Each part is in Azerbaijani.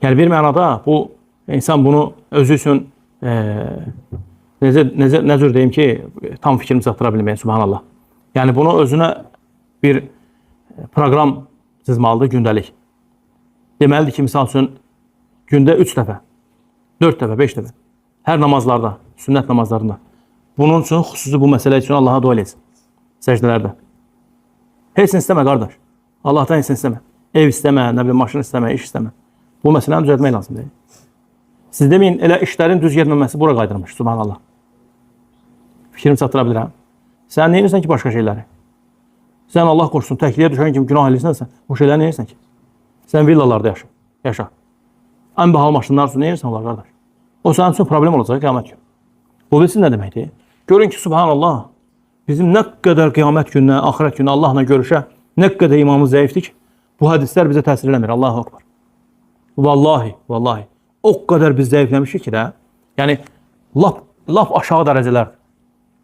Yəni bir mənada bu insan bunu özü üçün necə necə nə cür deyim ki, tam fikrimi çatdıra bilməyim, subhanallah. Yəni bunu özünə bir proqram cızmalıdır gündəlik. Deməlidir ki, misal üçün gündə 3 dəfə, 4 dəfə, 5 dəfə hər namazlarda, sünnət namazlarında. Bunun üçün xüsusi bu məsələ üçün Allaha dua eləsin. Səcdələrdə. Heç nə istəmə qardaş. Allahdan heç nə istəmə. Ev istəmə, nə bilim maşın istəmə, iş istəmə. Bu məsələni düzəltmək lazımdır. Siz deməyin, elə işlərin düz getməməsi bura qaydırmış, subhanallah. Fikrimi çatdıra bilirəm. Sən nə edirsən ki başqa şeyləri? Sən Allah qorusun, təkliyə düşən kimi günah eləyirsənsə, o şeyləri nə edirsən ki? Sən villalarda yaşa. Yaşa. Ən bahalı maşınlar üçün nə edirsən onlar qardaş? O sənin üçün problem olacaq qiyamət günü. Bu bilsin nə deməkdir? Görün ki, subhanallah, bizim nə qədər qiyamət gününə, axirət günü Allahla görüşə, nə qədər imanımız zəifdir ki, bu hədislər bizə təsir eləmir. Allahu akbar. Vallahi, vallahi. O qədər biz zəifləmişik ki də, yəni lap lap aşağı dərəcələrdir.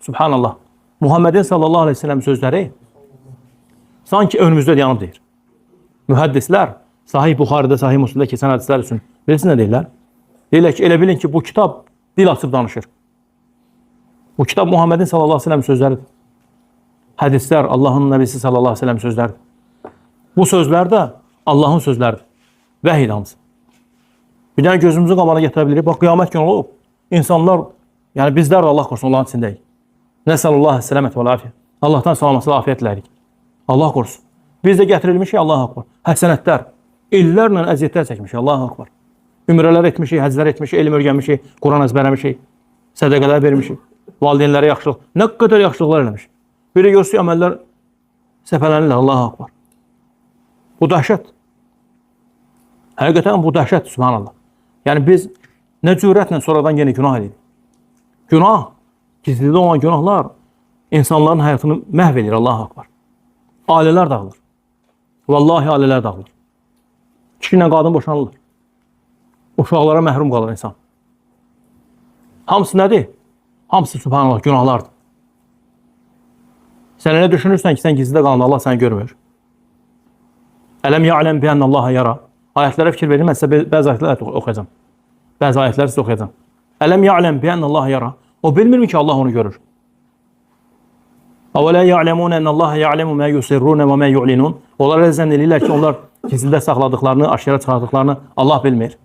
Subhanallah. Muhammedin sallallahu aleyhi ve sellem sözləri sanki önümüzdə dayanıb deyir. Mühəddislər Sahih Buxaridə, Sahih Müslimdə keçən hədislər üçün bilirsiniz nə deyirlər? Deyirlər ki, elə bilin ki, bu kitab dil açıb danışır. Bu kitab Muhammedin sallallahu aleyhi ve sellem sözləridir. Hədislər Allahın nəbisi sallallahu aleyhi ve sellem sözləridir. Bu sözlər də Allahın sözləridir. Vəhiy hamısı. Bir dənə gözümüzün qabağına gətirə bilirik. Bax, qiyamət günü olub. İnsanlar, yəni bizlər də Allah qorusun onların içindəyik. Nəsəlullah sələmət və afiyə. Allahdan salamatlıq, afiyyət diləyirik. Allah qorusun. Biz də gətirilmişik Allahu akbar. Həsənətlər, illərlə əziyyətlər çəkmişik Allahu akbar. Ümrələr etmişik, həclər etmişik, elm öyrənmişik, Quran əzbərləmişik, sədəqələr vermişik, valideynlərə yaxşılıq, nə qədər yaxşılıqlar eləmişik. Bir də görürsün əməllər səpələnirlər Allahu akbar. Bu dəhşət. Həqiqətən bu dəhşət, subhanallah. Yəni biz nə cürətlə sonradan yenə günah edirik. Günah, gizlidə olan günahlar insanların həyatını məhv edir, Allahu akbar. Ailələr dağılır. Vallahi ailələr dağılır. Kişi ilə qadın boşanırlar. Uşaqlara məhrum qalır insan. Hamısı nədir? Hamısı subhanallah günahlardır. Sən elə düşünürsən ki, sən gizlidə qalanda Allah səni görmür. Ələm ya'ləm bi ənnallaha yara. Ayətlərə fikir verin, mən sizə bəzi ayətlər oxuyacağam. Bəzi ayətləri sizə oxuyacağam. Ələm ya'ləm bi ənnallaha yara. O bilmirmi ki, Allah onu görür? Əvələ ya'ləmun ənnallaha ya'ləmu mə yusirrun və mə yu'linun. Onlar elə zənn eləyirlər ki, onlar gizlidə saxladıqlarını, aşkara çıxartdıqlarını Allah bilmir.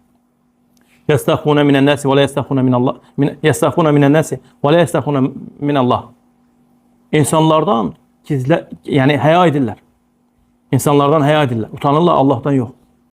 Yəstəxfuna minən-nasi və la yəstəxfuna minallah. Yəstəxfuna minən-nasi və la yəstəxfuna minallah. İnsanlardan gizlə, yəni həya edirlər. İnsanlardan həya edirlər. Utanırlar, Allahdan yox.